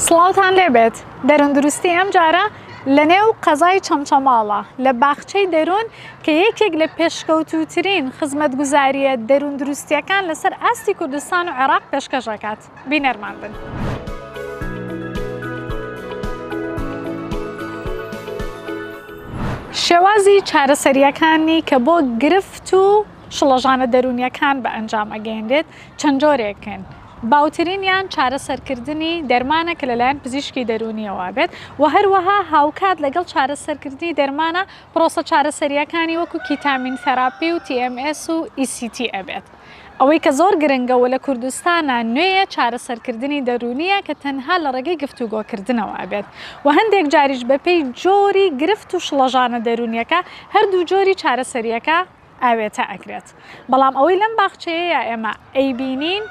سڵاوتان لێبێت دەروندروستی ئەم جارە لە نێو قەزای چەمچەماڵە لە باخچەی دەروون کە یەکێک لە پێشکەوتووترین خزمەتگوزارییە دەرووندروستییەکان لەسەر ئاستی کوردستان و عێراق پێشکەش ئەکات. بینەرمان بن. شێوازی چارەسەرییەکانی کە بۆ گرفت و شڵەژانە دەروونییەکان بە ئەنجام ئەگەیەنرێت چەند جۆرێکن. باوترینیان چارەسەرکردنی دەرمانە کە لەلایەن پزیشکی دەروونییەوە بێت و هەروەها هاوکات لەگەڵ چارەسەرکردنی دەرمانە پرۆسە چارەسەرییەکانی وەکو ketamine therapy و TMS و ECT ئەبێت. ئەوەی کە زۆر گرنگە و لە کوردستانا نوێیە چارەسەرکردنی دەروونییە کە تەنها لە ڕێگەی گفتوگۆکردنەوە ئەبێت و هەندێک جاریش بەپێی جۆری گرفت و شڵەژانە دەروونییەکە هەردوو جۆری چارەسەرییەکە ئاوێتە ئەکرێت بەڵام ئەوەی لەم باخچەیەیا ئێمە ئەیبینین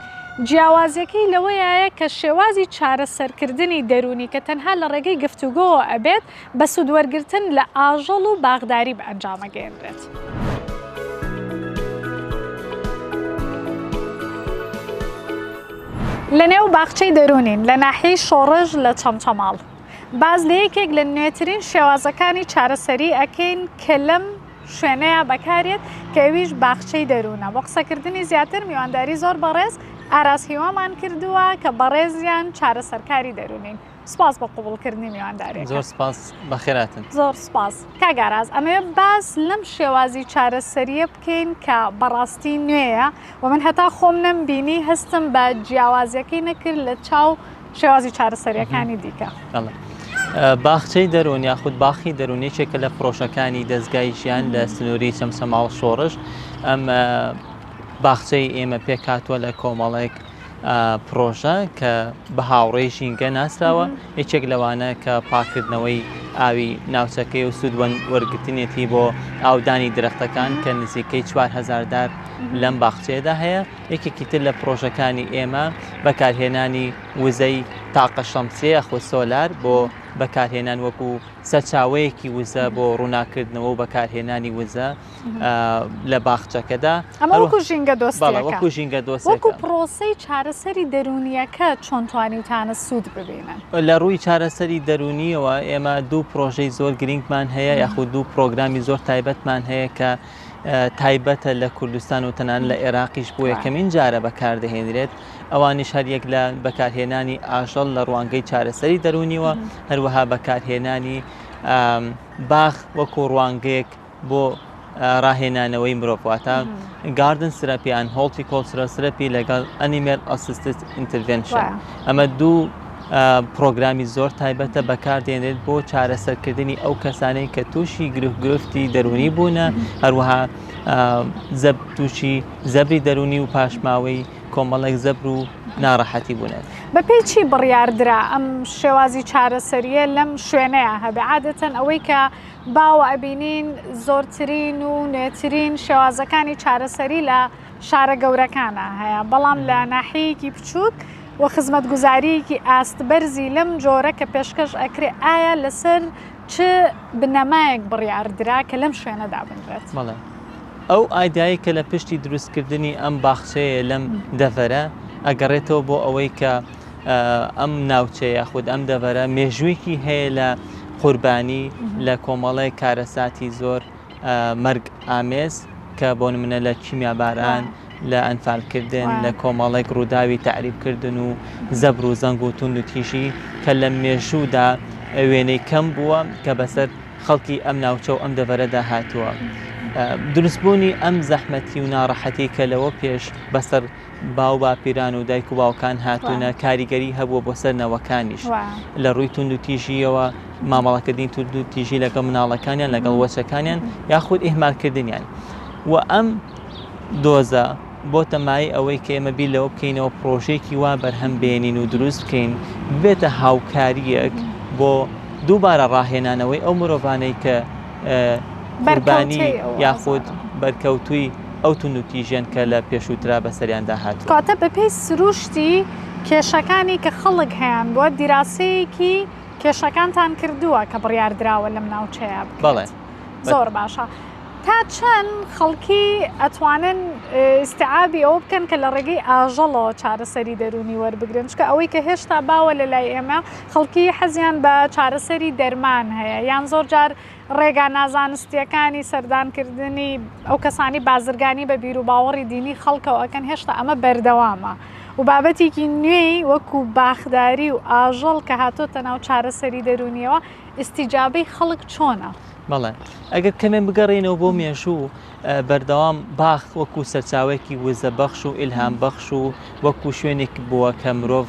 جیاوازیەکەی لەوەیایە کە شێوازی چارەسەرکردنی دەروونی کە تەنها لە ڕێگەی گفتوگۆوە ئەبێت بە سوود وەرگرتن لە ئاژەڵ و باخداری بە ئەنجام ئەگەیەنرێت. لە نێو باخچەی دەروونین لە ناحیەی شۆڕش لە چەمچەماڵ باس لە یەکێک لە نوێترین شێوازەکانی چارەسەری ئەکەین کە لەم شوێنەیا بەکارێت کە ئەویش باخچەی دەروونە. بۆ قسەکردنی زیاتر میوانداری زۆر بەڕێز ئاراس هیوامان کردووە کە بەڕێزیان چارەسەرکاری دەروونین. سپاس بۆ قبوڵکردنی میوانداریەکە. زۆر سپاس بەخێراتن. زۆر سپاس. کاک ئاراس ئەمەوێ باس لەم شێوازی چارەسەریە بکەین کە بەڕاستی نوێیە و من هەتا خۆم نەمبینی هەستم بە جیاوازیەکەی نەکرد لە چاو شێوازی چارەسەریەکانی دیکە. باخچەی دەروون یاخود باخی دەروون یەکێکە لە پرۆژەکانی دەزگای ژیان لە سنووری چەمچەماڵ شۆڕش ئەم باخچەی ئێمە پێکهاتووە لە کۆمەڵێک پرۆژە کە بە هاوڕێی ژینگە ناسراوە یەکێک لەوانە کە پاکردنەوەی ئاوی ناوچەکەی و سوود وەرگرتنیەتی بۆ ئاودانی درەختەکان کە نزیکەی 4هزار دار لەم باخچەیەدا هەیە یەکێکی تر لە پرۆژەکانی ئێمە بەکارهێنانی وزەی تاقە شەمسیە یاخود سۆلار بۆ بەکارهێنان وەکو سەرچاوەیەکی وزە بۆ ڕووناکردنەوە و بەکارهێنانی وزە لە باخچەکەدا. ئەمە وەکو ژینگە دۆستیەکە. وەکو ژینگە دۆستیەکە. وەکو پرۆسەی چارەسەری دەروونیەکە چۆن توانیوتانە سوود ببینن؟ لە ڕووی چارەسەری دەروونیەوە ئێمە دوو پرۆژەی زۆر گرنگمان هەیە یاخود دوو پرۆگرامی زۆر تایبەتمان هەیە کە تایبەتە لە کوردستان و تەنانەت لە عێراقیش بۆ یەکەمین جارە بەکاردەهێنرێت، ئەوانیش هەریەک لە بەکارهێنانی ئاژەڵ لە ڕوانگەی چارەسەری دەروونیوە، هەروەها بەکارهێنانی باخ وەکو ڕوانگەیەک بۆ ڕاهێنانەوەی مرۆڤ واتە garden therapy and horticultural therapy لەگەڵ animal assisted intervention ئەمە دوو پرۆگرامی زۆر تایبەتە بەکاردێنرێت بۆ چارەسەرکردنی ئەو کەسانەی کە تووشی گرفتی دەروونی بوونە هەروەها زەب تووشی زەبری دەروونی و پاشماوەی کۆمەڵێک زەبر و ناڕەحەتی بوونە. بەپێی چی بڕیار درا ئەم شێوازی چارەسەریە لەم شوێنەیە هەبێ؟ عادەتەن ئەوەی کە باوە ئەبینین زۆرترین و نوێترین شێوازەکانی چارەسەری لە شارە گەورەکانا هەیە، بەڵام لە ناحیەیەکی بچووک و خزمەتگوزارییەکی ئاست بەرزی لەم جۆرە کە پێشکەش ئەکرێ ئایا لەسەر چ بنەمایەک بڕیار درا کە لەم شوێنە دابنرێت؟ بەڵێ ئەو ئایدایەی کە لە پشتی دروستکردنی ئەم باخچەیە لەم دەڤەرە ئەگەڕێتەوە بۆ ئەوەی کە ئەم ناوچەیە یاخود ئەم دەڤەرە مێژوویەکی هەیە لە قوربانی لە کۆمەڵێک کارەساتی زۆر مەرگ ئامێز کە بۆ نمونە لە کیمیاباران لە ئەنفالکردن لە کۆمەڵێک ڕووداوی تەعریبکردن و زەبر و زەنگ و توند و تیژی کە لە مێژوودا وێنەی کەم بووە کە بەسەر خەڵکی ئەم ناوچە و ئەم دەڤەرەدا هاتووە. دروستبوونی ئەم زەحمەتی و ناڕەحەتی کە لەوە پێش بەسەر باو باپیران و دایک و باوکان هاتوونە کاریگەری هەبووە بۆ سەر نەوەکانیش لە ڕووی توندوتیژییەوە مامەڵەکردنی توندوتیژی لەگەڵ مناڵەکانیان لەگەڵ وەچەکانیان یاخود ئیهمالکردنیان و ئەم دۆزە بۆتە مایەی ئەوەی کە ئێمە بیر لەوە بکەینەوە پرۆژەیەکی وا بەرهەم بێنین و دروست بکەین ببێتە هاوکارییەک بۆ دووبارە ڕاهێنانەوەی ئەو مرۆڤانەی کە قوربانی یاخود بەرکەوتووی ئەو توندوتیژیەن کە لە پێشووترا بەسەریاندا هاتووە. کەواتە بەپێی سروشتی کێشەکانی کە خەڵک هەیان بووە دیراسەیەکی کێشەکانتان کردووە کە بڕیار دراوە لەم ناوچەیە بکرێت. بەڵێ. زۆر باشە. تا چەند خەڵکی ئەتوانن ئیستیعابی ئەوە بکەن کە لە ڕێگەی ئاژەڵەوە چارەسەری دەروونی وەربگرن چونکە ئەوەی کە هێشتا باوە لە لای ئێمە خەڵکی حەزیان بە چارەسەری دەرمان هەیە یان زۆر جار ڕێگا نازانستیەکانی سەردانکردنی ئەو کەسانی بازرگانی بە بیروباوەڕی دینی خەڵکەوە ئەکەن هێشتا ئەمە بەردەوامە و بابەتێکی نوێی وەکو باخداری و ئاژەڵ کە هاتۆتە ناو چارەسەری دەروونیەوە ئیستیجابەی خەڵک چۆنە؟ بەڵێ ئەگەر کەمێ بگەڕێینەوە بۆ مێژوو بەردەوام باخ وەکو سەرچاوەیەکی وزە بەخش و ئیلهام بەخش و وەکو شوێنێک بووە کە مرۆڤ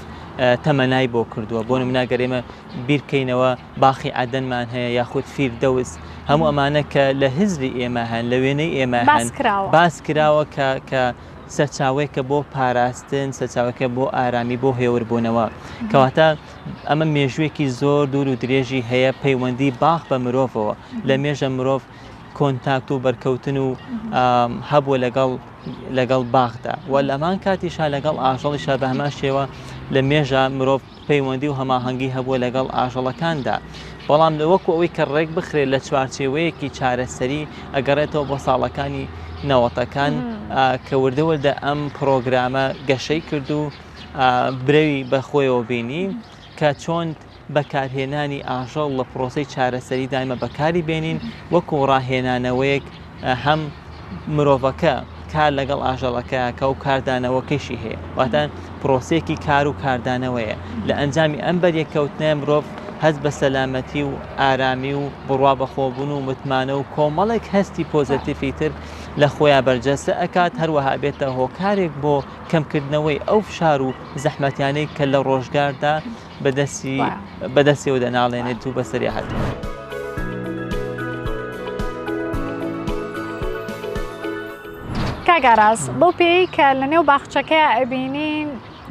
تەمەنای بۆ کردووە بۆ نمونە گەر ئێمە بیرکەینەوە باخی عەدەنمان هەیە یاخود فیردەوس هەموو ئەمانە کە لە هزری ئێمە هەن لە وێنەی ئێمە هەن باس کراوە کە کە سەرچاوەیەکە بۆ پاراستن سەرچاوەکە بۆ ئارامی بۆ هێوربوونەوە کەواتە ئەمە مێژوویەکی زۆر دوور و درێژی هەیە پەیوەندی باخ بە مرۆڤەوە لە مێژە مرۆڤ کۆنتاکت و بەرکەوتن و هەبووە لەگەڵ لەگەڵ باخدا و لەمان کاتیشا لەگەڵ ئاژەڵیشا بە هەمان شێوە لە مێژە مرۆڤ پەیوەندی و هەماهەنگی هەبووە لەگەڵ ئاژەڵەکاندا بەڵام لە وەکو ئەوەی کە ڕێک بخرێت لە چوارچێوەیەکی چارەسەری ئەگەڕێتەوە بۆ ساڵەکانی نەوەتەکان کە وردە وردە ئەم پرۆگرامە گەشەی کرد و برەوی بە خۆیەوە بینی کە چۆن بەکارهێنانی ئاژەڵ لە پرۆسەی چارەسەری دایمە بەکاری بێنین وەکو ڕاهێنانەوەیەک هەم مرۆڤەکە کار لەگەڵ ئاژەڵەکە کە و کاردانەوەکەشی هەیە واتە پرۆسێکی کار و کاردانەوەیە لە ئەنجامی ئەم بەریەککەوتنە مرۆڤ هەست بە سەلامەتی و ئارامی و بڕوا بەخۆبوون و متمانە و کۆمەڵێک هەستی پۆزەتیفی تر لە خۆیان بەرجەستە ئەکات هەروەها بێتە هۆکارێک بۆ کەمکردنەوەی ئەو فشار و زەحمەتیانەی کە لە ڕۆژگاردا بەدەستی بەدەستیەوە دەناڵێنێت و بەسەری هاتووە. کاک ئاراس بەو پێیەی کە لە نێو باخچەکەیا ئەبینین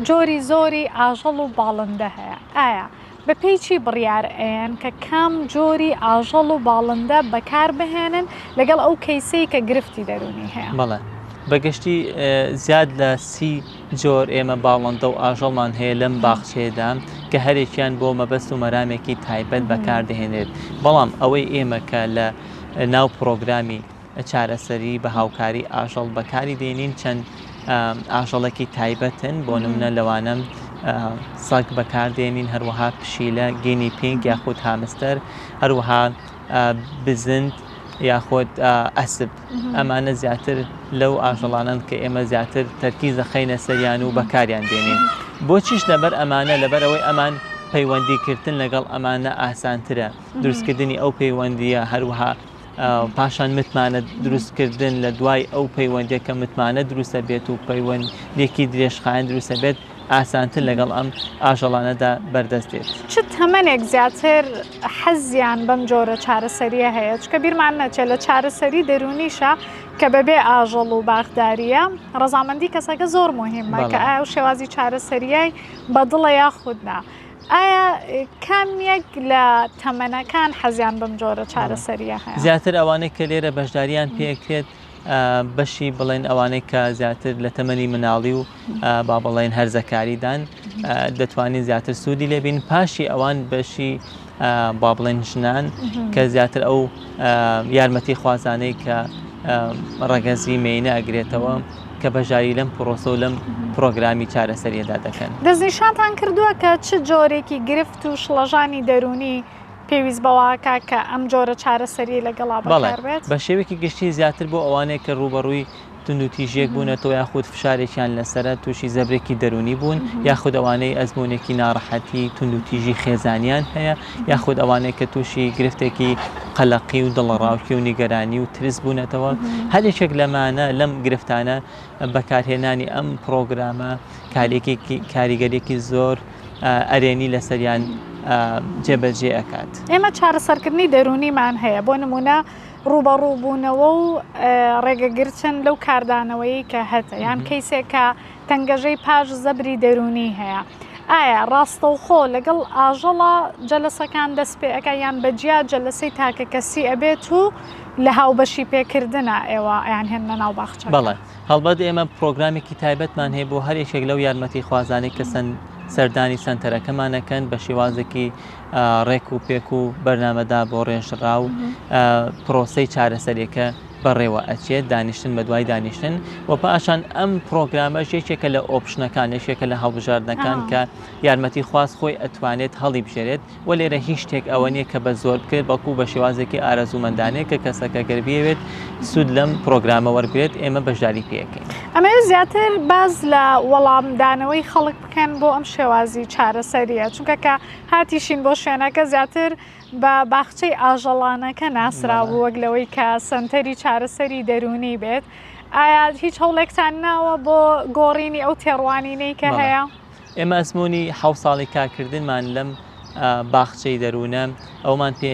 جۆری زۆری ئاژەڵ و باڵندە هەیە ئایا بە پێی چی بڕیار ئەیەن کە کام جۆری ئاژەڵ و باڵندە بەکار بهێنن لەگەڵ ئەو کەیسەی کە گرفتی دەروونی هەیە؟ بەڵێ بەگشتی زیاد لە سی جۆر ئێمە باڵندە و ئاژەڵمان هەیە لەم باخچەیەدا کە هەرێکیان بۆ مەبەست و مەرامێکی تایبەت بەکاردەهێنرێت بەڵام ئەوەی ئێمە کە لە ناو پرۆگرامی چارەسەری بە هاوکاری ئاژەڵ بەکاری دێنین چەند ئاژەڵێکی تایبەتن بۆ نمونە لەوانە سەگ بەکاردێنین هەروەها پشیلە guinea pig یاخود هامستەر هەروەها بزند یاخود ئەسب ئەمانە زیاتر لەو ئاژەڵانن کە ئێمە زیاتر تەرکیز دەخەینە سەریان و بەکاریان دێنین بۆچیش لەبەر ئەمانە لەبەرەوەی ئەمان پەیوەندیکردن لەگەڵ ئەمانە ئاسانترە دروستکردنی ئەو پەیوەندیە هەروەها پاشان متمانە دروستکردن لە دوای ئەو پەیوەندیە کە متمانە دروستە بێت و پەیوەندێکی درێژخایەن دروستە بێت ئاسانتر لەگەڵ ئەم ئاژەڵانەدا بەردەست دێت. چ تەمەنێک زیاتر حەزیان بەم جۆرە چارەسەریە هەیە؟ چونکە بیرمان نەچێت لە چارەسەری دەروونیشا کە بەبێ ئاژەڵ و باخداریە ڕەزامەندی کەسەکە زۆر موهیمە کە ئایا ئەو شێوازی چارەسەریای بەدڵە یاخود نا. ئایا کام یەک لە تەمەنەکان حەزیان بەم جۆرە چارەسەریە هەیە؟ زیاتر ئەوانەی کە لێرە بەشداریان پێکرێت بەشی بڵێن ئەوانەی کە زیاتر لە تەمەنی مناڵی و با بڵێن هەرزەکاریدان دەتوانین زیاتر سوودی لێبین پاشی ئەوان بەشی با بڵێن ژنان کە زیاتر ئەو یارمەتی خوازانەی کە ڕەگەزی مێینە ئەگرێتەوە کە بەشداری لەم پرۆسە و لەم پرۆگرامی چارەسەریەدا دەکەن. دەستنیشانتان کردووە کە چ جۆرێکی گرفت و شڵەژانی دەروونی پێویست بەوە ئەکا کە ئەم جۆرە چارەسەریەی لەگەڵا بەڵێ، بەکار بێت؟ بە شێوەیەکی گشتی زیاتر بۆ ئەوانەی کە ڕووبەڕووی توندوتیژییەک بوونەتەوە یاخود فشارێکیان لەسەرە تووشی زەبرێکی دەروونی بوون یاخود ئەوانەی ئەزموونێکی ناڕەحەتی توندوتیژی خێزانیان هەیە یاخود ئەوانەی کە تووشی گرفتێکی قەلەقی و دڵەڕاوکێ و نیگەرانی و ترس بوونەتەوە هەر یەکێک لەمانە لەم گرفتانە بەکارهێنانی ئەم پرۆگرامە کاریگەریەکی زۆر ئەرێنی لەسەریان جێبەجێ ئەکات. ئێمە چارەسەرکردنی دەروونیمان هەیە بۆ نمونە ڕووبەڕووبوونەوە و ڕێگەگرتن لەو کاردانەوەی کە هەتە یان کەیسێک کە تەنگەژەی پاش زەبری دەروونی هەیە ئایا ڕاستەوخۆ لەگەڵ ئاژەڵە جەلەسەکان دەست پێ ئەکا یان بە جیا جەلەسەی تاکەکەسی ئەبێت و لە هاوبەشی پێکردنا ئێوە ئەیانهێننە ناو باخچەکە؟ بەڵێ هەڵبەت ئێمە پرۆگرامێکی تایبەتمان هەیە بۆ هەر یەکێک لەو یارمەتیخوازانەی کە سەردانی سەنتەرەکەمان ئەکەن بە شێوازێکی ڕێک و پێک و بەرنامەدا بۆ ڕێژراو پرۆسەی چارەسەریەکە. بەڕێوە ئەچێت، دانیشتن بە دوای دانیشتن و پاشان ئەم پرۆگرامەش یەکێکە لە option ەکان، یەکێکە لە هەڵبژاردنەکان کە یارمەتی خواست خۆی ئەتوانێت هەڵیبژێرێت و لێرە هیچ شتێک ئەوە نییە کە بە زۆر بکرێت، بەڵکو بە شێوازێکی ئارەزوومەندانەیە کە کەسەکە گەر بیەوێت سوود لەم پرۆگرامە وەربگرێت ئێمە بەشداری پێ ئەکەین. ئەمەوێت زیاتر باس لە وەڵامدانەوەی خەڵک بکەن بۆ ئەم شێوازی چارەسەرییە، چونکە کە هاتیشین بۆ شوێنەکە زیاتر بە باخچەی ئاژەڵانەکە ناسرابوو وەک لەوەی کە سەنتەری چارەسەری دەروونی بێت، ئایا هیچ هەوڵێکتان ناوە بۆ گۆڕینی ئەو تێڕوانینەی کە هەیە؟ ئێمە ئەزموونی حەوت ساڵی کارکردنمان لەم باخچەی دەروونە ئەومان پێ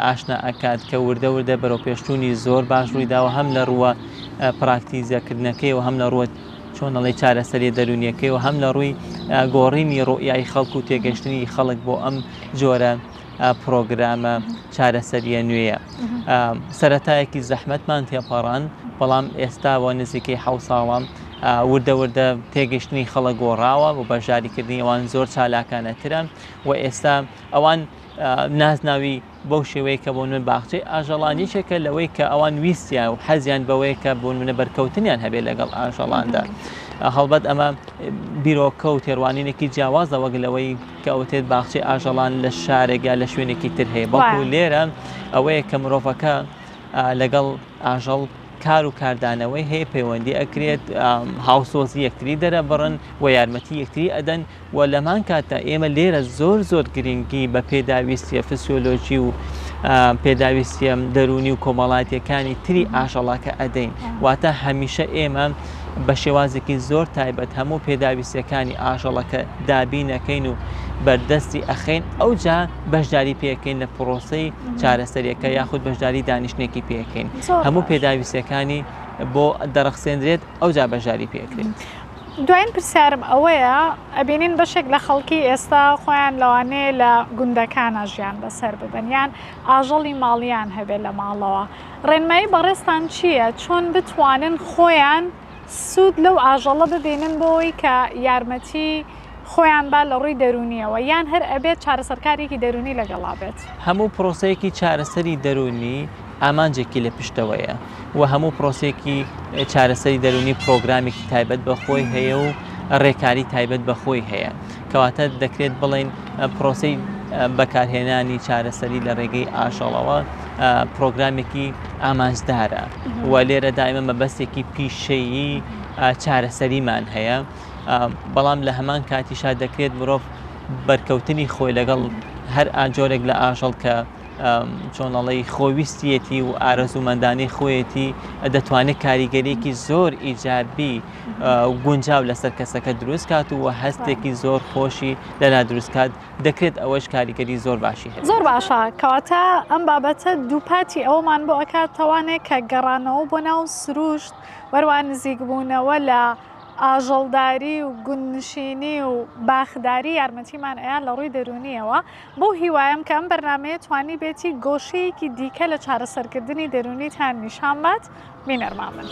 ئاشنا ئەکات کە وردە وردە بەرەوپێشچوونی زۆر باش ڕوویداوە هەم لە ڕووە پراکتیزەکردنەکەی و هەم لە ڕووە چۆن ئەڵێی چارەسەریە دەروونیەکەی و هەم لە ڕووی گۆڕینی ڕوئیای خەڵک و تێگەشتنی خەڵک بۆ ئەم جۆرە پرۆگرامە چارەسەریە نوێیە سەتایەکی زەحمەتمان تێپەڕان بەڵام ئێستا بۆ نزیکەی حە ساڵە وردە وردە تێگەشتنی خەڵک گۆڕاوە و بەشداریکردنی ئەوان زۆر چالاکانەترە و ئێستا ئەوان نازناوی بەو شێوەیە کە بۆ نمونە باخچەی ئاژەڵان یەکێکە لەوەی کە ئەوان ویستیان و حەزیان بەوەیە کە بۆ نمونە بەرکەوتنیان هەبێت لەگەڵ ئاژەڵاندا. هەڵبەت ئەمە بیرۆکە و تێڕوانینێکی جیاوازە وەک لەوەی کە ئەوتێت باخچەی ئاژەڵان لە شارێک یا لە شوێنێکی تر هەیە بەڵکو لێرە ئەوەیە کە مرۆڤەکە لەگەڵ ئاژەڵ کار و کاردانەوەی هەیە پەیوەندی ئەکرێت هاوسۆزی یەکتری دەرەبڕن و یارمەتی یەکتری ئەدەن و لەمان کاتدا ئێمە لێرە زۆر زۆر گرنگی بە پێداویستیە فسیۆلۆژی و پێداویستیە دەروونی و کۆمەڵاتیەکانی تری ئاژەڵەکە ئەدەین واتە هەمیشە ئێمە بە شێوازێکی زۆر تایبەت هەموو پێداویستیەکانی ئاژەڵەکە دابینەکەین و بەردەستی ئەخەین ئەوجا بەشداری پێکەین لە پرۆسەی چارەسەریەکە یاخود بەشداری دانیشتێکی پێکەین هەموو پێداویستیەکانی بۆ دەڕەخسێندرێت ئەوجا بەشداری پێکرێت. دوایین پرسیارم ئەوەیە ئەبینین بەشێک لە خەڵکی ئێستا خۆیان لەوانەیە لە گوندەکانا ژیان بەسەر ببەن یان ئاژەڵی ماڵیان هەبێت لە ماڵەوە ڕێنمایی بەڕێزتان چییە چۆن بتوانن خۆیان سوود لەو ئاژەڵە ببینن بۆ ئەوەی کە یارمەتی خۆیان با لە ڕووی دەروونیەوە یان هەر ئەبێت چارەسەرکارێکی دەروونی لەگەڵا بێت؟ هەموو پرۆسەیەکی چارەسەری دەروونی ئامانجێکی لە پشتەوەیە و هەموو پرۆسەیەکی چارەسەری دەروونی پرۆگرامێکی تایبەت بە خۆی هەیە و ڕێکاری تایبەت بە خۆی هەیە کەواتە دەکرێت بڵێین پرۆسەی بەکارهێنانی چارەسەری لە ڕێگەی ئاژەڵەوە پرۆگرامێکی ئامانجدارە و لێرە دائمە مەبەستێکی پیشەیی چارەسەریمان هەیە بەڵام لە هەمان کاتیشا دەکرێت مرۆڤ بەرکەوتنی خۆی لەگەڵ هەر ئاجۆرێک لە ئاژەڵ کە چۆنەڵی خۆویستیەتی و ئارەزوومەندانەی خۆیەتی دەتوانێت کاریگەریەکی زۆر ئیجابی گونجاو لەسەر کەسەکە دروست کات و هەستێکی زۆر خۆشی لەلا دروست کات دەکرێت ئەوەش کاریگەری زۆر باشی هەبێت. زۆر باشە کەواتە ئەم بابەتە دووپاتی ئەوەمان بۆ ئەکات تەوانێک کە گەڕانەوە بۆ ناو سروشت وەروە نزیکبوونەوە لە ئاژەڵداری و گوندنشینی و باخداری یارمەتیمان ئەیا لە ڕووی دەروونیەوە بەو هیوایەم کە ئەم بەرنامەیە توانیبێتی گۆشەیەکی دیکە لە چارەسەرکردنی دەروونیتان نیشان بات، بینەرمان بن.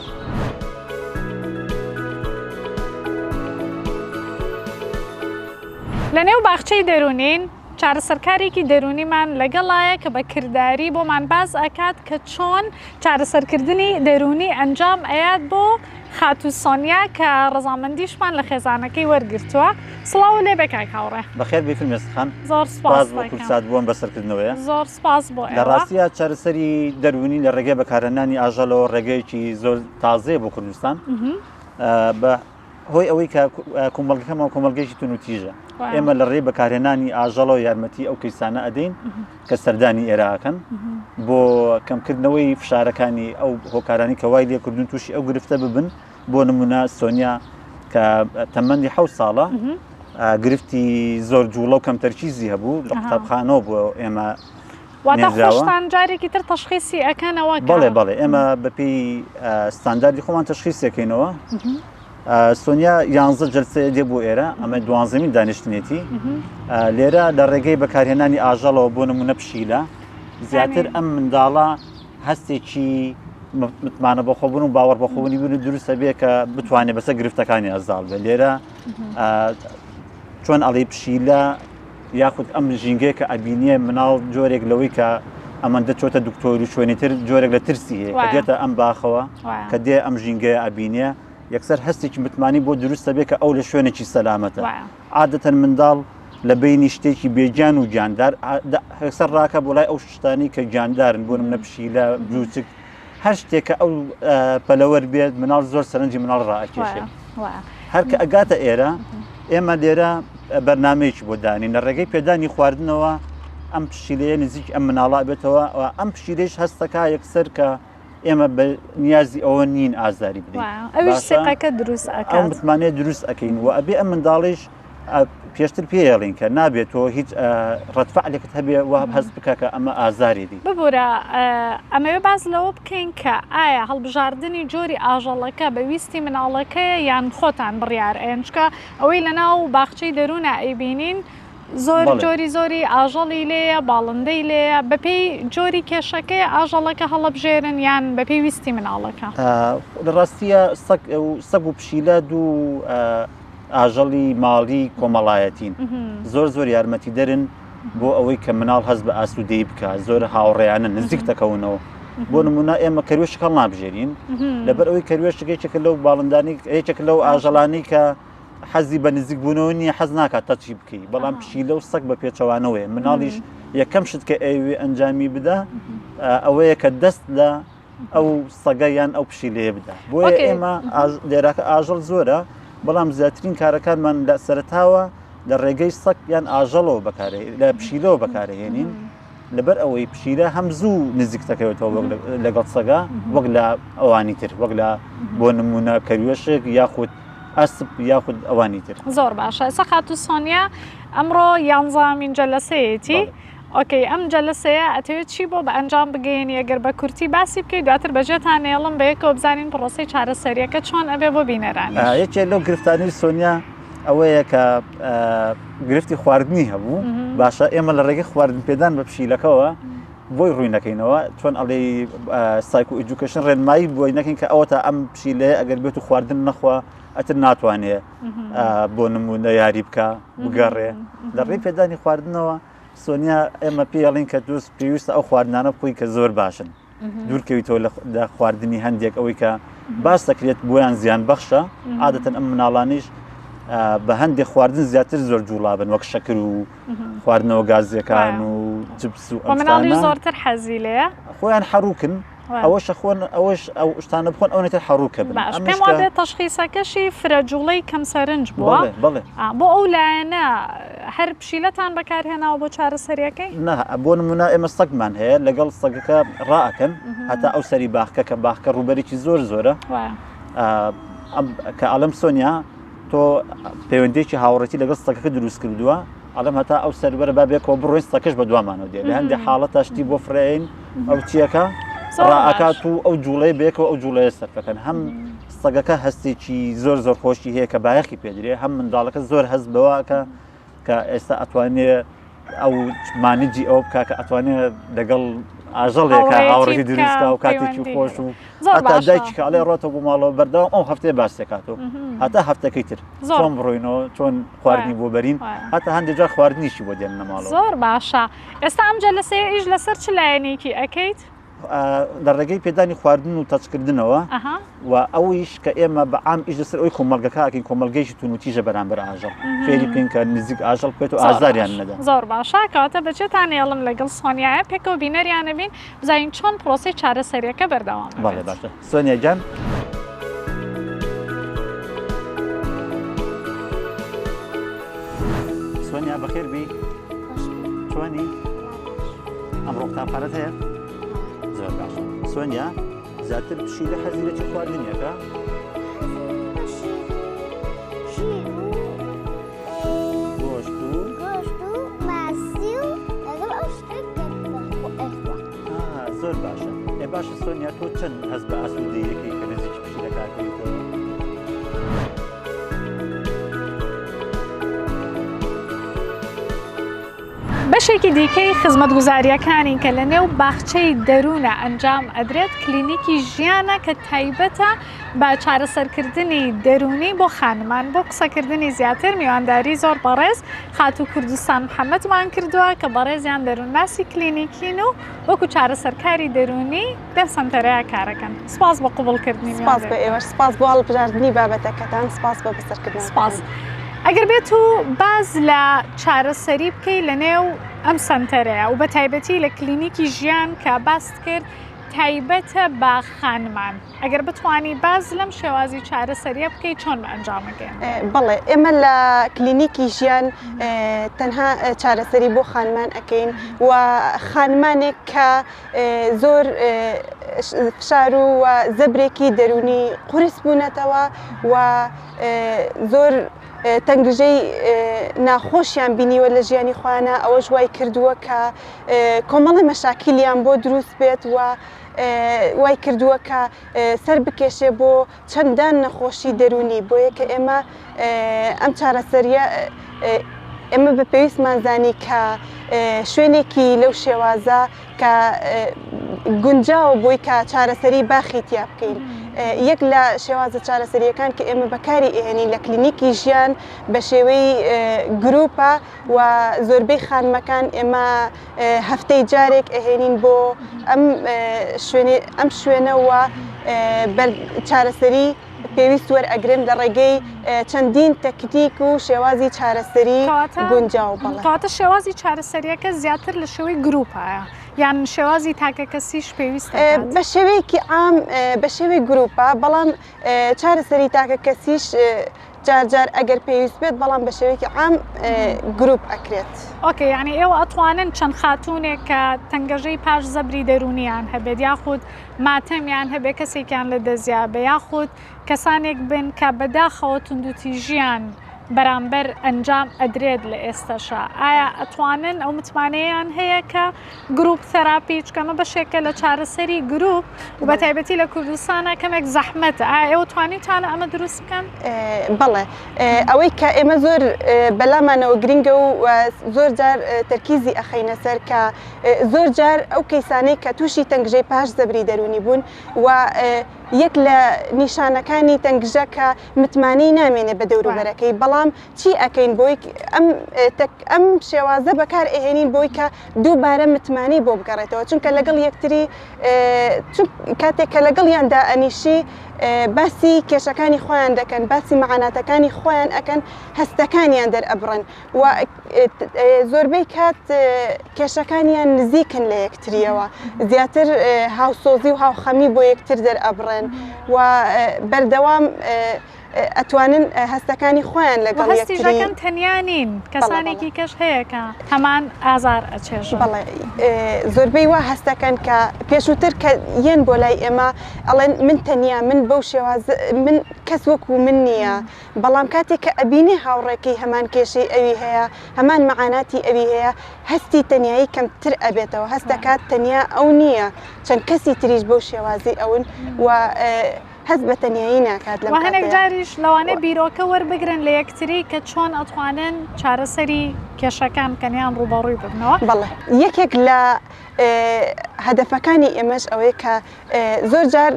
لە نێو باخچەی دەروونین چارەسەرکارێکی دەروونیمان لەگەڵایە کە بە کرداری بۆمان باس ئەکات کە چۆن چارەسەرکردنی دەروونی ئەنجام ئەیات بۆ خاتوو سۆنیا کە ڕەزامەندیشمان لە خێزانەکەی وەرگرتووە. سڵاوو لێبێ کاک هاوڕێ. بەخێر بێی فرمێسک خان. زۆر سپاس سپاس بۆ کوردسات بۆ ئەم بەسەرکردنەوەیە. زۆر سپاس بۆ لە ئێوە. ڕاستیا چارەسەری دەروونی لە ڕێگەی بەکارهێنانی ئاژەڵەوە ڕێگەیەکی زۆر تازەیە بۆ کوردستان. بە هۆی ئەوەی کە کۆمەڵگەکەمان کۆمەڵگەیەکی توندوتیژە. ئێمە لە ڕێی بەکارهێنانی ئاژەڵەوە یارمەتی ئەو کەیسانە ئەدەین کە سەردانی ئێرە ئەکەن بۆ کەمکردنەوەی فشارەکانی ئەو هۆکارانی کە وای لێکردون تووشی ئەو گرفتە ببن بۆ نمونە سۆنیا کە تەمەندی حە ساڵە گرفتی زۆر جوڵە و کەم تەرکیزی هەبوو لە قوتابخانەوە بۆ ئێمە واتە خۆشتان جارێکی تر تەشخیسی ئەکەنەوە بەڵێ بەڵێ ئێمە بەپێی ستانداردی خۆمان تەشخیسەکەینەوە سۆنیا یانزە جەلسەیە دێ بۆ ئێرە ئەمە دوانزەمین دانیشتنێتی لێرە لە ڕێگەی بەکارهێنانی ئاژەڵەوە بۆ نمونە پشیلە زیاتر ئەم منداڵە هەستێکی متمانە بەخۆبوون و باوەڕ بەخۆبوونی بوون دروستە بێ کە بتوانێت بەسەر گرفتەکانی ئەزاڵ بێت لێرە چۆن ئەڵی پشیلە یاخود ئەم ژینگەیە کە ئەبینیە مناڵ جۆرێک لەوەی کە ئەمەندە چۆتە دکتۆر و شوێنی تر جۆرێک لە ترسی هەیە کە دێتە ئەم باخەوە کە دێ ئەم ژینگەیە ئەبینێ یەکسەر هەستێکی متمانی بۆ دروستە بێ کە ئەو لە شوێنێکی سەلامەتە عادەتەن منداڵ لە بینی شتێکی بێگیان و گیاندار یەکسەر ڕاکە بۆ لای ئەو شتانی کە گیاندارن بۆ منە پشیلە بچووک هەر شتێک کە ئەو پەلەوەر بێت مناڵ زۆر سەرنجی مناڵ ڕائەکێشێت هەر کە ئەگاتە ئێرە ئێمە لێرە بەرنمەیەکی بۆ دانین لە ڕێگەی پێدانی خواردنەوە ئەم پشیلەیە نزیک ئەم مناڵا بێتەوە ئەم پشیلەیش هەستەکە یەکسەر کە ئێمە بە نیازی ئەوە نین ئازاری بدەین ئەویش سێقەکە دروست ئەو متمانەیە دروست ئەەکەین و ئەبێ ئەم منداڵیش پێشتر پێیەڵین کە نابێت تۆ هیچ ڕەتفعلێکت هەبێ و هەست بکە کە ئەمە ئازاری دی. ببورە ئەمەوێ باس لەوە بکەین کە ئایا هەڵبژاردنی جۆری ئاژەڵەکە بە ویستی مناڵەکەیە یان خۆتان بڕیار ئەیەن چونکە ئەوەی لەناو باخچەی دەروونە ئەیبینین زۆر جۆری زۆری ئاژەڵی لێیە باڵندەی لێیە بەپێی جۆری کێشەکەی ئاژەڵەکە هەڵەبژێرن یان بەپێی ویستی مناڵەکە؟ لە ڕاستیە سەگ و پشیلە دوو ئاژەڵی ماڵی کۆمەڵایەتین زۆر زۆر یارمەتیدەرن بۆ ئەوەی کە مناڵ هەست بە ئاسوودەی بکە زۆر هاوڕێیانە نزیک دەکەونەوە بۆ نمونە ئێمە کەروێشک هەڵنابژێرین لەبەر ئەوەی کەروێشک یەکێکە لەو باڵندانی یەکێک لەو ئاژەڵانی کە حەزی بە نزیک بوونەوە نییە حەز ناکات تەچی بکەی بەڵام پشیلە و سەگ بە پێچەوانەوەیە مناڵیش یەکەم شت کە ئەوێ ئەنجامی بدا ئەوەیە کە دەست لە ئەو سەگە یان ئەو پشیلەیە بدا بۆیە ئێمە لێراکە ئاژەڵ زۆرە بەڵام زیاترین کارەکانمان لە سەرتاوە لە ڕێگەی سەگ یان ئاژەڵەوە بەکارێ لە پشیلەوە بەکارهێنین لەبەر ئەوەی پشیلە هەم زوو نزیک دەکەوێتەوە وەک لەگەڵ سەگە وەک لە ئەوانی تر وەک لە بۆ نمونە کەروێشک یاخود ئەسپ یاخود ئەوانی تر. زۆر باشە ئێستا خاتوو سۆنیا ئەمڕۆ یانزەهەمین جەلەسەیەتی ئۆکەی ئەم جەلەسەیە ئەتەوێت چی بۆ بە ئەنجام بگەیەنی ئەگەر بە کورتی باسی بکەی دواتر بەجێتان ئێڵم بەیەکەوە بزانین پڕۆسەی چارەسەریەکە چۆن ئەبێ بۆ بینەرانیش. یەکێ لەو گرفتانەی سۆنیا ئەوەیە کە گرفتی خواردنی هەبوو باشە ئێمە لە ڕێگەی خواردن پێدان بە پشیلەکەوە بۆی ڕووی نەکەینەوە چۆن ئەڵێ psychoeducation ڕێنمایی بۆی نەکەین کە ئەوە تا ئەم پشیلەیە ئەگەر بێت و خواردن نەخوا ئەتر ناتوانێ بۆ نمونە یاری بکە بگەڕێ لە ڕێی پێدانی خواردنەوە سۆنیا ئێمە پێڵین کە دوست پێویستە ئەو خواردنانە بخۆی کە زۆر باشن دوورکەویتەوە لە خواردنی هەندێک ئەوەی کە باس دەکرێت بۆیان زیان بەخشە عادەتەن ئەم مناڵانیش بە هەندێک خواردن زیاتر زۆر جوڵابن وەک شەکر و خواردنەوە گازیەکان و چپس و مناڵی زۆرتر حەزی لێیە خۆیان حەڕوکن ئەوەشە خۆن ئەوەش ئەو شتانە بخۆن ئەوەنە تر حەڕوکە بن باش پێم وابێت تەشخیسەکەشی فرە جوڵەی کەم سەرنج بووە بەڵێ بۆ ئەو لایەنە هەر پشیلەتان بەکارهێناوە بۆ چارەسەریەکەی؟ نا بۆ نمونە ئێمە سەگمان هەیە لەگەڵ سەگەکە ڕائەکەن هەتا ئەو سەری باخکە کە باخکە ڕووبەرێکی زۆر زۆرە کە ئەڵم سۆنیا تۆ پەیوەندێکی هاوڕێتی لەگەڵ سەگەکە دروست کردووە ئەڵم هەتا ئەو سەروەرە با بێکەوە بڕۆین سەکەش بە دوامانەوە دێ لە هەندێک حاڵەتە شتی بۆ فرێین ئەو چیەکە ڕائکات و ئەو جوڵەی بێکەوە ئەو جوڵەیە سەرفەکەن هەم سەگەکە هەستێکی زۆر زۆر خۆشی هەیە کە بایەخی پێدرێ هەم منداڵەکە زۆر هەست بەوەکە کە ئێستا ئەتوانێ ئەو مانجی ئەو بکە کە ئەتوانێ لەگەڵ ئاژەڵێکە هاوڕێتی دروستکا و کاتێکی خۆش و هەتا دایکی کە ئەڵێ ڕۆتەوە بۆ ماڵەوە بەردەوام ئەو هەفتەیە باس دەکاتەوە هەتا هەفتەکەی تر چۆن بڕۆینەوە چۆن خواردنی بۆ بەرین هەتا هەندێک جار خواردنیشی بۆ دێننە ماڵەوە. زۆر باشە ئێستا ئەم جەلەسەیە ئیش لەسەر چ لایەنێکی ئەکەیت؟ لە ڕێگەی پێدانی خواردن و تەچکردنەوە و ئەویش کە ئێمە بە عام ئیش لەسەر ئەوی کۆمەڵگەکە ئەکەین کۆمەڵگەیەکی توندوتیژە بەرامبەر ئاژەڵ فێری بکەین کە نزیک ئاژەڵ بکەێت و ئازاریان نەدەن. زۆر باشە کەواتە بەجێتان ئێڵم لەگەڵ سۆنیایە پێکەوە بینەریانە بین بزانین چۆن پرۆسەی چارەسەریەکە بەردەوام بەڵێ باشە سۆنیا گیان. سۆنیا بەخێر بی چۆنی ئەمڕۆ قوتابخانەت هەیە زۆر باشە سۆنیا زیاتر پشیلە حەزی لە چ خواردنێکە گۆشت و گۆشت و ماسی و لەگەڵ ئەو شتێک زۆر باشە ئێ باشە سۆنیا تۆ چەند هەست بە ئاسوودەیەکەی کە نزیکی پشیلەکە کەویتەوە بەشێکی دیکەی خزمەتگوزارییەکانی کە لە نێو باخچەی دەروونە ئەنجام ئەدرێت کلینیکی ژیانە کە تایبەتە بە چارەسەرکردنی دەروونی بۆ خانمان. بۆ قسەکردنی زیاتر میوانداری زۆر بەڕێز خاتوو کوردستان محەمەدمان کردووە کە بەڕێزیان دەروونناسی کلینیکین و وەکو چارەسەرکاری دەروونی لەم سەنتەرەیا کارەکەن. سپاس بۆ قبوڵکردنی سپاس بۆ ئێوەش، سپاس بۆ هەڵبژاردنی بابەتەکەتان، سپاس بۆ بەسەرکردنەوەکەتان. سپاس. ئەگەر بێت و باس لە چارەسەری بکەی لە نێو ئەم سەنتەرەیا و بە تایبەتی لە کلینیکی ژیان کە باست کرد تایبەتە بە خانمان، ئەگەر بتوانی باس لەم شێوازی چارەسەریە بکەی چۆن بە ئەنجام ئەگەیەنرێت؟ بەڵێ ئێمە لە کلینیکی ژیان تەنها چارەسەری بۆ خانمان ئەکەین و خانمانێک کە زۆر فشار و زەبرێکی دەروونی قورس بوونەتەوە و زۆر تەنگژەی ناخۆشیان بینیوە لە ژیانی خۆیانە ئەوەش وای کردووە کە کۆمەڵی مەشاکیلیان بۆ دروست بێت و وای کردووە کە سەر بکێشێ بۆ چەندان نەخۆشی دەروونی بۆیە کە ئێمە ئەم چارەسەریە ئێمە بە پێویستمان زانی کە شوێنێکی لەو شێوازە کە گونجاوە بۆی کە چارەسەری باخی تیا بکەین یەک لە شێوازە چارەسەریەکان کە ئێمە بەکاری ئێنین لە کلینیکی ژیان بە شێوەی گروپە و زۆربەی خانمەکان ئێمە هەفتەی جارێک ئەهێنین بۆ ئەم شوێنێ ئەم شوێنەوە چارەسەری پێویست وەرئەگرن لە ڕێگەی چەندین تەکنیک و شێوازی چارەسەری گونجاو. بەڵێ. کەواتە شێوازی چارەسەریەکە زیاتر لە شێوەی گروپە یان شێوازی تاکەکەسیش پێویست دەکات؟ بە شێوەیەکی عام بە شێوەی گروپە، بەڵام چارەسەری تاکەکەسیش جار جار ئەگەر پێویست بێت بەڵام بە شێوەیەکی عام گروپ ئەکرێت. okay یانی ئێوە ئەتوانن چەند خاتوونێک کە تەنگەژەی پاش زەبری دەروونیان هەبێت یاخود ماتەمیان هەبێت کەسێکیان لە دەستیا بێ یاخود کەسانێک بن کە بەداخەوە توندوتیژیان بەرامبەر ئەنجام ئەدرێت لە ئێستەشا ئایا ئەتوانن ئەو متمانەیان هەیە کە group therapy چونکە ئەمە بەشێکە لە چارەسەری گروپ و بە تایبەتی لە کوردستانە کەمێک زەحمەتە ئایا ئێوە توانیتانە ئەمە دروست بکەن؟ بەڵێ ئەوەی کە ئێمە زۆر بەلامانەوە گرنگە و زۆر جار تەرکیزی ئەخەینە سەر کە زۆر جار ئەو کەیسانەی کە تووشی تەنگژەی پاش زەبری دەروونی بوون و یەک لە نیشانەکانی تەنگژە کە متمانەی نامێنێ بە دەوروبەرەکەی بەڵام چی ئەکەین بۆی ئەم ئەم شێوازە بەکار ئەهێنین بۆی کە دووبارە متمانەی بۆ بگەڕێتەوە چونکە لەگەڵ یەکتری کاتێک کە لەگەڵیاندا ئەنیشی باسی کێشەکانی خۆیان دەکەن باسی مەعاناتەکانی خۆیان ئەکەن هەستەکانیان دەرئەبڕن و زۆربەی کات کێشەکانیان نزیکن لە یەکتریەوە زیاتر هاوسۆزی و هاوخەمی بۆ یەکتر دەرئەبڕن و بەردەوام ئەتوانن هەستەکانی خۆیان لەگەڵ یەکتری هەستیژەکەن تەنیا نین کەسانێکی کەش هەیە کە هەمان ئازار ئەچێژن. بەڵێ زۆربەی وا هەستەکەن کە پێشووتر کە یەن بۆ لای ئێمە ئەڵێن من تەنیا من بەو شێواز من کەس وەکو من نییە بەڵام کاتێک کە ئەبینێ هاوڕێکەی هەمان کێشەی ئەوی هەیە هەمان مەعاناتی ئەوی هەیە هەستی تەنیایی کەمتر ئەبێتەوە هەست دەکات تەنیا ئەو نییە چەند کەسی تریش بەو شێوازی ئەون و هەست بە تەنیایی ناکات لەم وە هەنێک کاتەیا. جاریش لەوانەیە بیرۆکە وەربگرن لە یەکتری کە چۆن ئەتوانن چارەسەری کێشەکان بکەن یان ڕووبەڕووی ببنەوە. بەڵێ یەکێک لە هەدەفەکانی ئێمەش ئەوەیە کە زۆر جار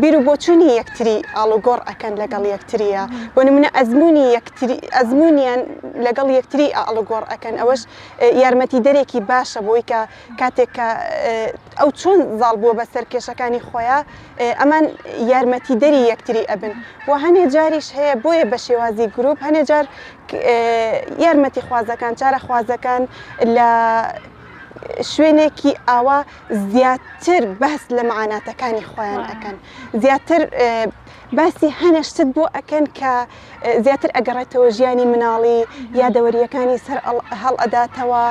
بیر و بۆچوونی یەکتری ئاڵوگۆڕ ئەکەن لەگەڵ یەکتریە بۆ نمونە ئەزموونی یەکتری ئەزموونیان لەگەڵ یەکتری ئاڵوگۆڕ ئەکەن ئەوەش یارمەتیدەرێکی باشە بۆی کە کاتێک کە ئەو چۆن زاڵ بووە بەسەر کێشەکانی خۆیا ئەمان یارمەتیدەری یەکتری ئەبن و هەنێ جاریش هەیە بۆیە بە شێوازی گروپ هەنێ جار یارمەتی خوازەکان چارەخوازەکان لە شوێنێکی ئاوا زیاتر باس لە معاناتەکانی خۆیان ئەکەن زیاتر باسی هەنێ شتت بۆ ئەکەن کە زیاتر ئەگەڕێتەوە ژیانی مناڵی یادەوەریەکانی سەر هەڵ ئەداتەوە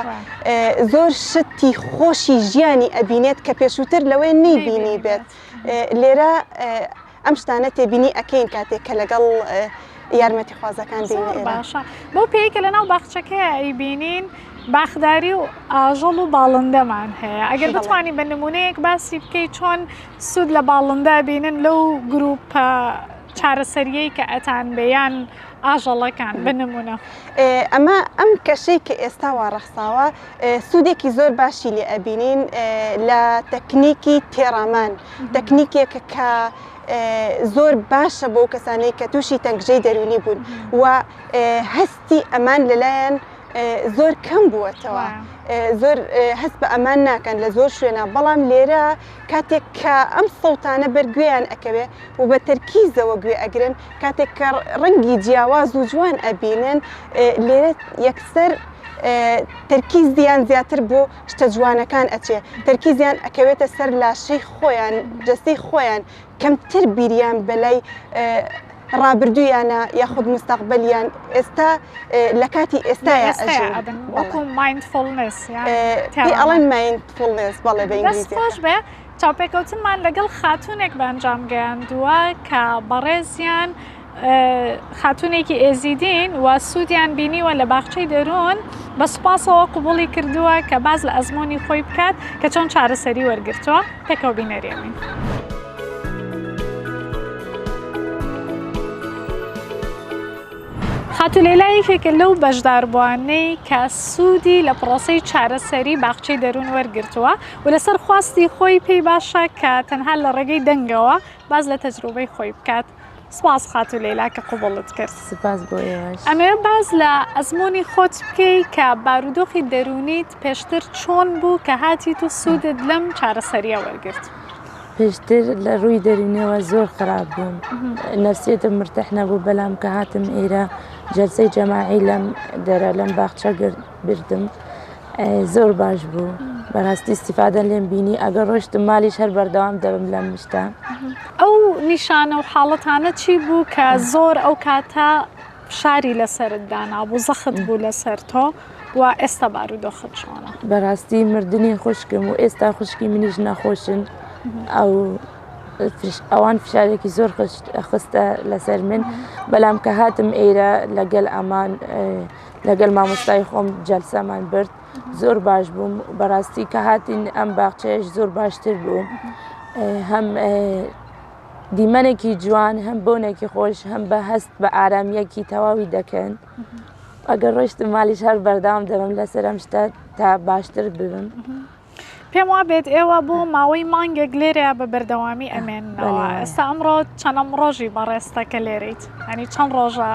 زۆر شتی خۆشی ژیانی ئەبینێت کە پێشووتر لەوەی نەیبینی بێت لێرە ئەم شتانە تێبینی ئەکەین کاتێک کە لەگەڵ یارمەتی خوازەکان دێن زۆر باشە بەو پێی کە لەناو باخچەکەیە ئەیبینین باخداری و ئاژەڵ و باڵندەمان هەیە ئەگەر بتوانی بە نمونەیەک باسی بکەیت چۆن سوود لە باڵندە بینن لەو گروپە چارەسەریەی کە ئەتان بێ یان. ئاژەڵەکان بە نمونە. ئەمە ئەم کەشەی کە ئێستا وا ڕەخساوە سوودێکی زۆر باشی لێ ئەبینین لە تەکنیکی تێڕامان تەکنیکێکە کە زۆر باشە بۆ کەسانەی کە تووشی تەنگژەی دەروونی بوون و هەستی ئەمان لەلایەن زۆر کەم بووەتەوە زۆر هەست بە ئەمان ناکەن لە زۆر شوێنە بەڵام لێرە کاتێک کە ئەم سەوتانە بەر گوێیان ئەکەوێ و بە تەرکیزەوە گوێ ئەگرن کاتێک کە ڕەنگی جیاواز و جوان ئەبینن لێرە یەکسەر تەرکیزیان زیاتر بۆ شتە جوانەکان ئەچێ تەرکیزیان ئەکەوێتە سەر لاشەی خۆیان جەستەی خۆیان کەمتر بیریان بەلای ڕابردوویانە یاخود مستەقبەلیان ئێستا لە کاتی ئێستایا ئەژین ئەبن وەکو mindfulness پێی ئەڵێن mindfulness بەڵێ بە ئینگلیزیەکە. دەست خۆش بێ چاوپێکەوتنمان لەگەڵ خاتوونێک بە ئەنجام گەیاندووە کە بەڕێزیان خاتوونێکی ئێزیدین و سوودیان بینیوە لە باخچەی دەروون بە سوپاسەوە قوبوڵی کردووە کە باز لە ئەزمموی خۆی بکات کە چۆن چارەسەری وەرگرتووە پێکەوە بینەریەوین. خاتوو لەیلا یەکێکە لەو بەشداربووانەی کە سوودی لە پرۆسەی چارەسەری باخچەی دەروون وەرگرتووە و لەسەر خواستی خۆی پێی باشە کە تەنها لە ڕێگەی دەنگەوە باس لە تەجروبەی خۆی بکات. سپاس خاتوو لەیلا کە قبوڵت کرد. سپاس بۆ ئێوەش. ئەمەوێ باس لە ئەزموونی خۆت بکەی کە بارودۆخی دەروونیت پێشتر چۆن بوو کە هاتیت و سوودت لەم چارەسەرییە وەرگرت؟ پێشتر لە ڕووی دەروونیەوە زۆر خراپ بووم نەفسیەتم مرتاح نەبوو بەلام کە هاتم ئێرە جەلسەی جەماعی لەم دەرە لەم باخچە بردم زۆر باش بوو بەڕاستی استفادە لێم بینی ئەگەر ڕۆشتم مالیش هەر بەردەوام دەبم لەم شتە. ئەو نیشانە و حاڵەتانە چی بوو کە زۆر ئەو کاتە فشاری لەسەرت دانابوو زەخت بوو لەسەر تۆ و ئێستا بارودۆخت چۆنە؟ بەڕاستی مردنی خوشکم و ئێستا خوشکی منیش نەخۆشن ئەو ئەوان فشارێکی زۆر خستە لەسەر من بەلام کە هاتم ئێرە لەگەل ئەمان لەگەل مامۆستای خۆم جەلسەمان برد زۆر باش بووم بەڕاستی کە هاتین ئەم باخچەیەش زۆر باشتر بوو هەم دیمەنێکی جوان هەم بۆنێکی خۆش هەم بە هەست بە ئارامیەکی تەواوی دەکەن ئەگەر ڕۆشتم مالیش هەر بەردەوام دەبم لەسەر ئەم شتە تا باشتر ببم. پێم وا بێت ئێوە بۆ ماوەی مانگێک لێرەیە بە بەردەوامی ئەمێنەوە ئێستا ئەمڕۆ چەنەم ڕۆژی بەڕێزتە کە لێرەیت ئەنی چەند ڕۆژە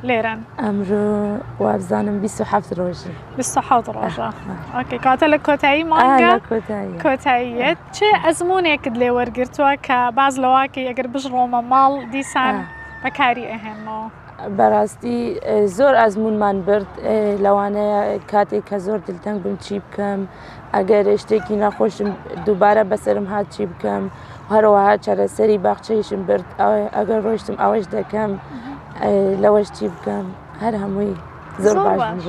لێرەن؟ ئەمرۆ وابزانم 27 ڕۆژی 27 ڕۆژە okay کاتە لە کۆتایی مانگە کۆتاییەت چ ئەزمونێکت لێ وەرگرتووە کە باز لەواکەی ئەگەر بژڕۆمە ماڵ دیسان بەکاری ئەهێنمەوە؟ بەڕاستی زۆر ئەزمونمان برد لەوانەیە کاتێک کە زۆر دلتەنگ بم چی بکەم ئەگەر شتێکی ناخۆشم دووبارە بەسرم هات چی بکەم هەروەها چارەسەری باخچەیشم برد ئەگەر ڕۆشتم ئەوەش دەکەم لەوەش چی بکەم هەر هەمووی زۆر باش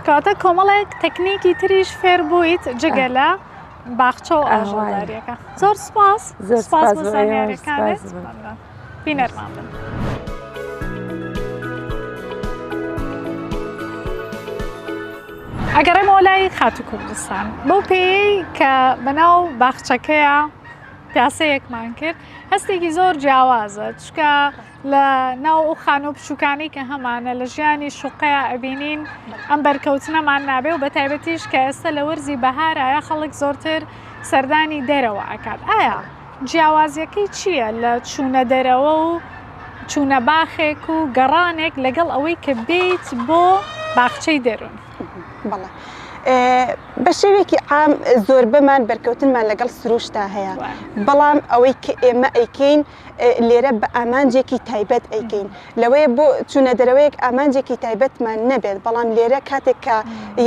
کاتە کۆمەڵێک تەکنیکی تریش فێر بوویت جگە لە باخچە و ئاژەڵداریەکە زۆر سپاس زۆر سپاس بۆ زانیاریەکانت بینەرمان بن. ئەگەڕێمەوە لای خاتوو کوردستان بەو پێیەی کە بەناو باخچەکەیە پیاسەیەکمان کرد هەستێکی زۆر جیاوازە چکە لە ناو ئەو خانوو بچووکانەی کە هەمانە لە ژیانی شوقەیە ئەبینین ئەم بەرکەوتنەمان نابێ و بە تایبەتیش کە ئێستا لە وەرزی بەهارایە خەڵک زۆرتر سەردانی دەرەوە ئەکات ئایا جیاوازیەکەی چییە لە چوونە دەرەوە و چوونە باخێک و گەڕانێک لەگەڵ ئەوەی کە بێیت بۆ باخچەی دەروون؟ بەڵێ بە شێوەیەکی عام زۆربەمان بەرکەوتنمان لەگەڵ سروشتا هەیە بەڵام ئەوەی کە ئێمە ئەیکەین لێرە بە ئامانجێکی تایبەت ئەیکەین لەوەیە بۆ چوونە دەرەوەیەک ئامانجێکی تایبەتمان نەبێت بەڵام لێرە کاتێک کە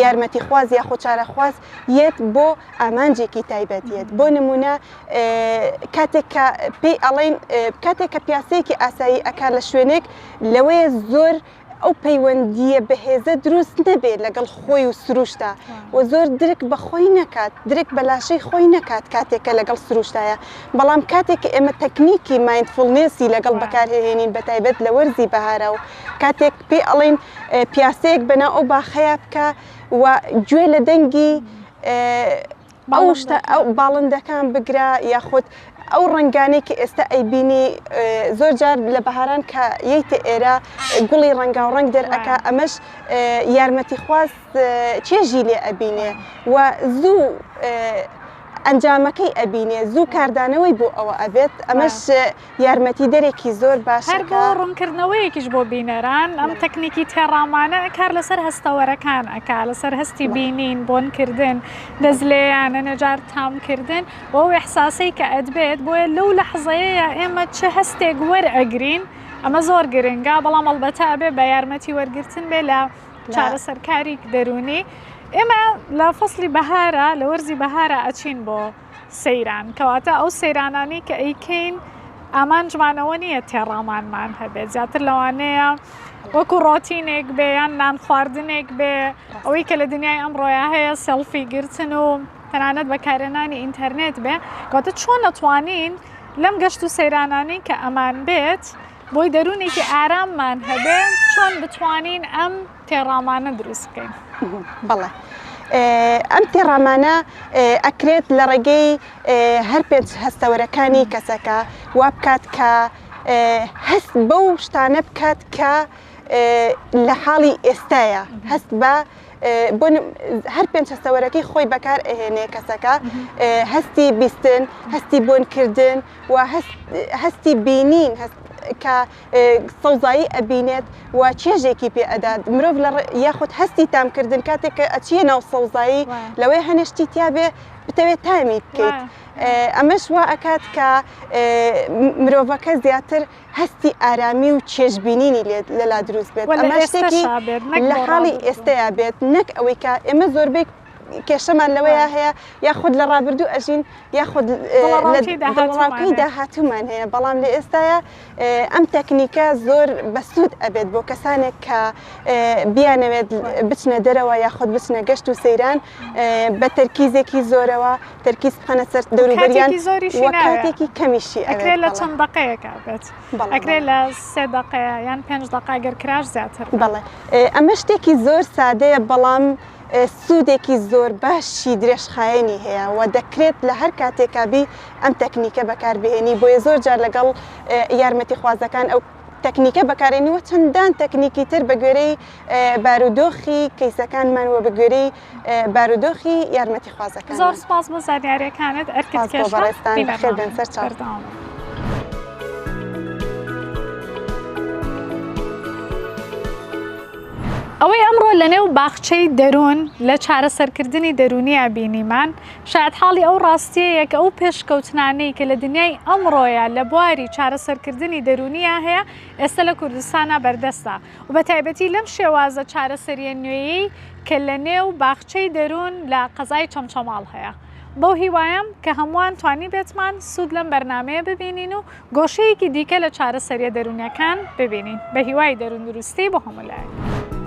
یارمەتیخواز یاخۆ چارەخواز یەت بۆ ئامانجێکی تایبەت یەت بۆ نمونە کاتێک کە پێی ئەڵێن کاتێک کە پیاسەیەکی ئاسایی ئەکا لە شوێنێک لەوەیە زۆر ئەو پەیوەندییە بەهێزە دروست نەبێت لەگەڵ خۆی و سروشتا و زۆر درک بە خۆی نەکات درک بە لاشەی خۆی نەکات کاتێک کە لەگەڵ سروشتایە بەڵام کاتێک کە ئێمە تەکنیکی mindfulness ی لەگەڵ بەکارهێنین بە تایبەت لە وەرزی بەهارا و کاتێک پێی ئەڵێن پیاسەیەک بەناو ئەو باخەیا بکە و گوێ لە دەنگی ئەو شتە ئەو باڵندەکان بگرە یاخود. ئەو ڕەنگانەی کە ئێستا ئەیبینی زۆر جار لە بەهاران کە یەیتە ئێرە گوڵی ڕەنگاو ڕەنگ دەرئەکا ئەمەش یارمەتیخواز چێژی لێ ئەبینێ و زوو ئەنجامەکەی ئەبینێ زوو کاردانەوەی بۆ ئەوە ئەبێت ئەمەش یارمەتیدەرێکی زۆر باشە هەر بۆ ڕوونکردنەوەیەکیش بۆ بینەران ئەم تەکنیکی تێڕامانە کار لەسەر هەستەوەرەکان ئەکا لەسەر هەستی بینین بۆنکردن دەستلێیان نەجار تامکردن و ئەو ئیحساسەی کە ئەتبێت بۆیە لەو لەحزەیەیە ئێمە چ هەستێک وەرئەگرین ئەمە زۆر گرنگە بەڵام ئەڵبەتە ئەبێ بە یارمەتی وەرگرتن بێ لە چارەسەرکاری دەروونی ئێمە لە فەسلی بەهارە لە وەرزی بەهارە ئەچین بۆ سەیران کەواتە ئەو سەیرانانەی کە ئەیکەین ئامانجمان ئەوە نییە تێڕامانمان هەبێت زیاتر لەوانەیە وەکو ڕۆتینێک بێ یان نان خواردنێک بێ ئەوەی کە لە دنیای ئەمڕۆیا هەیە سێڵفی گرتن و تەنانەت بەکارهێنانی ئینتەرنێت بێ کەواتە چۆن ئەتوانین لەم گەشت و سەیرانانەی کە ئەمان بێت بۆی دەروونێکی ئاراممان هەبێ چۆن بتوانین ئەم تێڕامانە دروست بکەین؟ بەڵێ ئەم تێڕامانە ئەکرێت لە ڕێگەی هەر پێنج هەستەوەرەکانی کەسەکە وا بکات کە هەست بەو شتانە بکات کە لە حاڵی ئێستاە هەست بە بۆ هەر پێنج هەستەوەرەکەی خۆی بەکار ئەهێنێ کەسەکە هەستی بیستن هەستی بۆنکردن و هەستی بینین کە سەوزایی ئەبینێت و چێژێکی پێ ئەدات مرۆڤ لە یاخود هەستی تامکردن کاتێک کە ئەچیە ناو سەوزایی لەوەی هەنێشتی تیاابێ بتەوێت تامی بکەیت ئەمەش وا ئەکات کە مرۆڤەکە زیاتر هەستی ئارامی و چێژبینینی لەلا دروست بێت ئەمە شتێکی لە حاڵی ئێستەیا بێت نەک ئەوەی کە ئێمە زۆربەی کێشەمان لەوەیە هەیە یاخود لە ڕابردوو ئەژین یاخود دڵەڕاوکەی داهاتوومان هەیە بەڵام لە ئێستایا ئەم تەکنیکە زۆر بەسوود ئەبێت بۆ کەسانێک کە بیانەوێت بچنە دەرەوە یاخود بچنە گەشت و سەیران بە تەرکیزێکی زۆرەوە تەرکیز بخەنە سەر دەوروبەریان و کاتێکی کەمیشی ئەکرێ لە چەند دەقەیەکا بێت ئەکرێ لە سێ دەقەیە یان پێنج دەقە گەر کراش زیاتر بەڵێ ئەمە شتێکی زۆر سادەیە بەڵام سوودێکی زۆر باشی درێژخایەنی هەیە و دەکرێت لە هەر کاتێکا بی ئەم تەکنیکە بەکاربهێنی بۆیە زۆر جار لەگەڵ یارمەتیخوازەکان ئەو تەکنیکە بەکارێنی و چەندان تەکنیکی تر بە گوێرەی بارودۆخی کەیسەکانمان و بە گوێرەی بارودۆخی یارمەتیخوازەکان. زۆر سوپاس بۆ زانیاریەکانت ئەرکت سوپاس بۆ کێشا بەڕێزتان بەخێر بینەرمان بێن سەرچاو. بەردەوام بن. ئەوەی ئەمڕۆ لەنێو باخچەی دەروون لە چارەسەرکردنی دەروونییا بینیمان، شایەتحاڵی ئەو ڕاستییەیە کە ئەو پێشکەوتنانەی کە لە دنیای ئەمڕۆیا لە بواری چارەسەرکردنی دەروونییا هەیە، ئێستا لە کوردستانا بەردەستە و بە تایبەتی لەم شێوازە چارەسەرییە نوێیەی کە لەنێو باخچەی دەروون لە قەزای چەمچەماڵ هەیە. بەو هیوایەم کە هەمووان توانیبێتمان سوود لەم بەرنامەیە ببینین و گۆشەیەکی دیکە لە چارەسەرییە دەروونییەکان ببینین. بە هیوای دەرووندروستی بۆ هەموو لایەک.